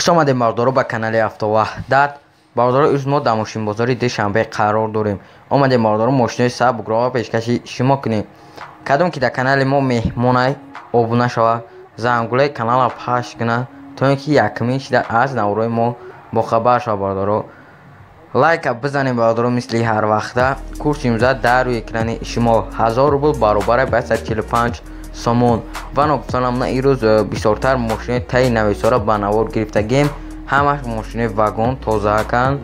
Хуш омадед бародаро ба канали Автоваҳдат. Бародаро, имрӯз мо дар мошинбозори Душанбе қарор дорем. Омадем бародаро мошинои сабукро пешкаши шумо кунем. Кадом ки дар канали мо меҳмонай, обуна шава, зангулаи каналро пахш кунад, то ин ки якумин шида аз наврои мо бохабар шава. Бародаро, лайка бизанем. Бародаро, мисли ҳар вақта курси имрӯза дар рӯи экрани шумо 1000 рубл баробар ба 145 сомон. Ва ногуфтанам на, имрӯз бисёртар мошинои таи нависора ба навор гирифтагем. Ҳамаш мошинои вагон тозааканд.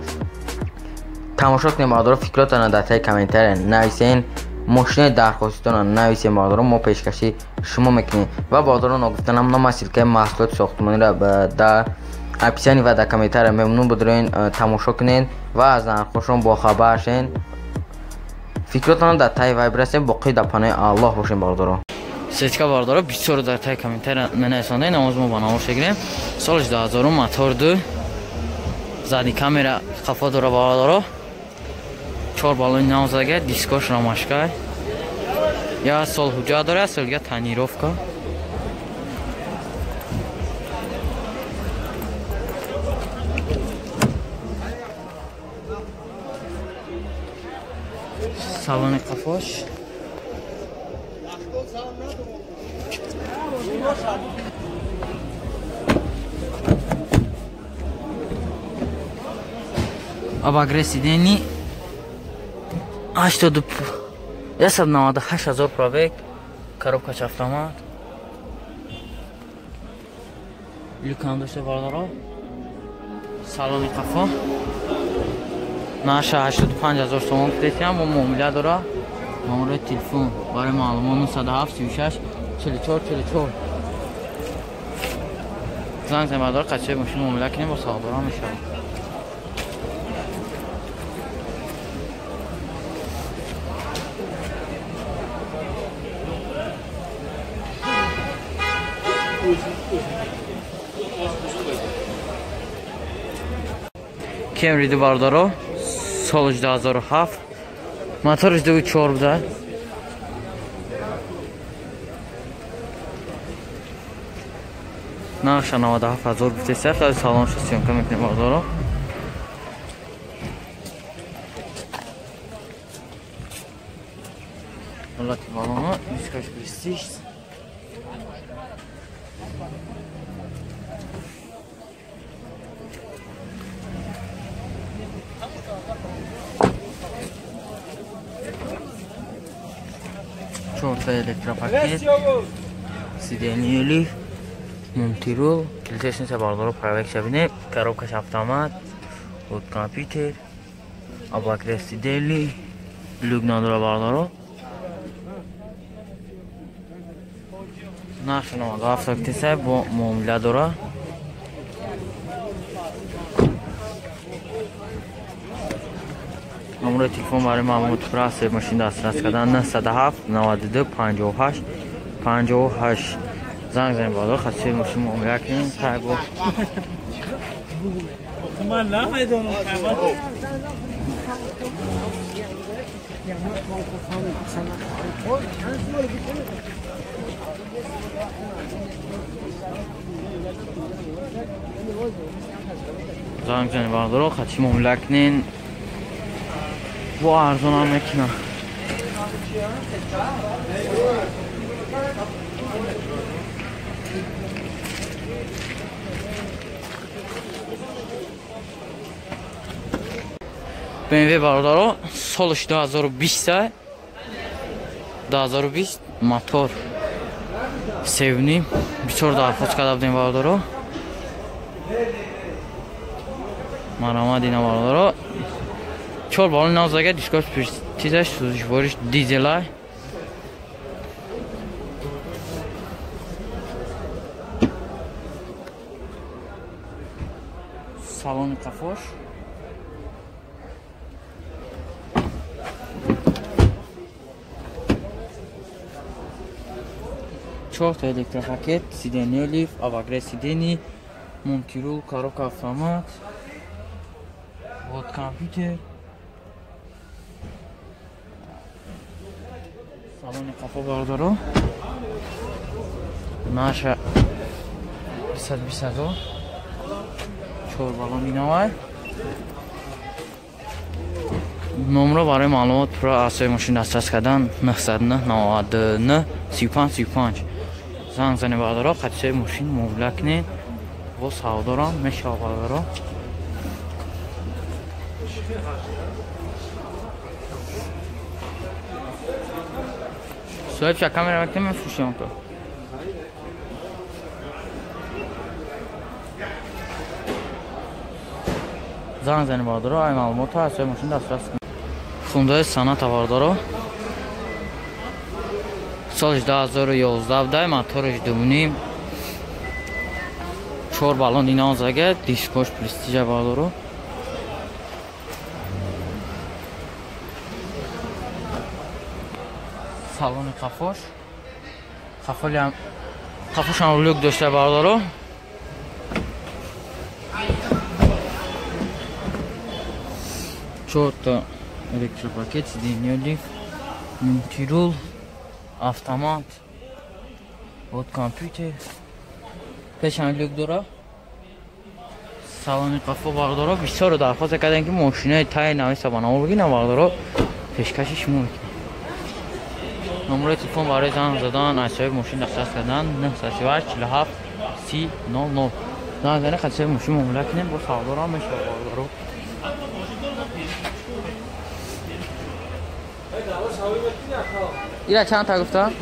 Тамошо кунем бародаро, фикротона дар таи комментария нависен, мошинои дархоститона нависен бародаро, мо пешкаши шумо мекунем. Ва бародаро, ногуфтанам на, ссылка и маҳсулоти сохтмониро дар описание ва дар комментария мемнун будроин, тамошо кунед ва аз нархҳошон бохабар шен. Фикротона дар таи вай бирасем. Боқӣ дар паноҳи Аллоҳ бошем бародаро. Сетка бародаро бисёр дар таи комментария менависонда, намоз мо ба навор шегирем. Соли 2000, мотор 2, задний камера қафо дора бародаро. Чор баллони нав зага, дискош рамашкай. Я сол ҳуҷҷат дора, сол дига тонировка. Салони қафош. Обогрев сидений, 198 ҳазор пробег, коробка ш автомат, люкам дошта бародаро. Салони қафо наша 85 ҳазор сомон кредитиам бо муомила дора. Номерои телефон барои маълумот 907 36 44 44. Занг занед бародаро, қачаи мошин муомила кунем, бо савдора мешавад. Camry бародаро, соли 2007, моториш 2.4 буда. Нархша 97 ҳазор гуфтеса, хеле салонша съёмка мекунем бародаро. Ҳолати баллоно, дискаш престиж. Чорта электропакет, сиденье лифт, мультирул, килтесница бародаро, пробег шабине, коробка ш автомат, вот компьютер, обогрев сидений, люк надора бародаро. Нархи 97 тиса бо муомила дора. Номерои телефон барои маълумоти пурра мошин дастрас кардан 907 92 58 58. Занг занед бародаро, хасии мошин муомила кунем. Тайбо ман намедонам. Занг занед бародаро, хасии муомила кунем, бо арзонам мекунам. BMW бародаро, солиш 2020, 2020, мотор 3.5, бисёр дархост карда будем бародаро. Марамад ина бародаро. Чор баллони нав зага, дискош чизаш, сӯзишвориш дизелай. Салони қафош. Чорта электропакет, сиденье лифт, обогрев сидений, мультирул, коробка автомат, вот компьютер. Салони қафо бародаро. Наша 220 ҳазор. Чор баллони навай. Номро барои маълумот пурра аз соҳиби мошин дастрас кардан 909 99 35 35. Занг занед бародаро, қати соҳиби мошин муомила кунед. Бо савдорам мешава бародаро. Соҳиб ша камера мекунем, мефурӯшем то. Занг занед бародаро, ай маълумотро аз соҳиби мошин дастрас кунед. Хундаи Соната бародаро. Соли 2011 буда, мотораш 2.5. 4 баллон инозага, дискош престижа бародаро. Салони қафош. Қафошам люк дошта бародаро. Чорта электропакет, сиденье, мультирул, автомат, вот компьютер. Пешам люк дора. Салони қафо бародаро. Бисёро дархост кардем ки мошинаи таи нави сабанаво бигирам бародаро. Пешкаши шумо мекунем. Номерои телефон барои занг задан аз соҳиби мошин дастрас кардан 938 47 30 00. Занг занед, қати соҳиби мошин муомила кунем, бо савдорам мешава бародаро. Ира чанд та гуфта?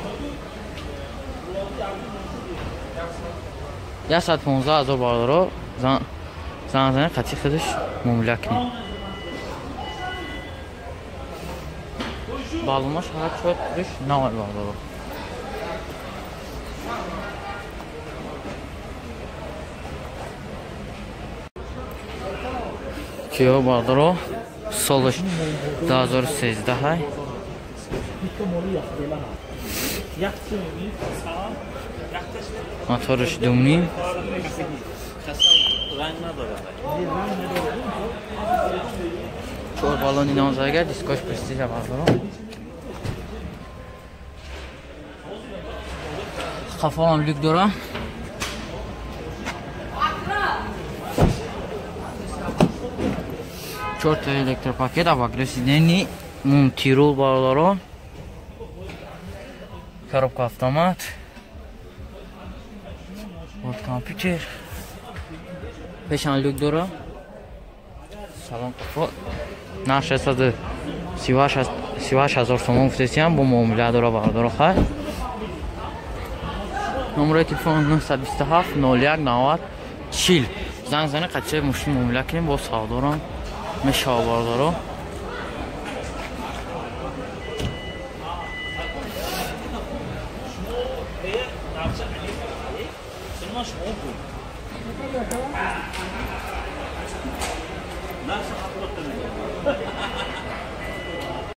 115 000 бародаро. Занг занед, қати худаш муомила кунем. Баллонаш ҳар чой худаш навай бародаро. Кио бародаро, солаш 2013 ҳай. Мотораш 2.5. Чор баллони навзага, дискош престижа бародаро. Қафоам люк дора. Чорта электропакет, обогрев сидений, мультирул бародаро. Коробка автомат. Вот компьютер. Пешан люк дора. Салон қафо. На 638 ҳазор сомон гуфтесиям, бо муомила дора бародаро хай. Номерои телефон 927 01 90 40. Занг занед, қати соҳиби мошин муомила кунем, бо савдорам мешава бародаро.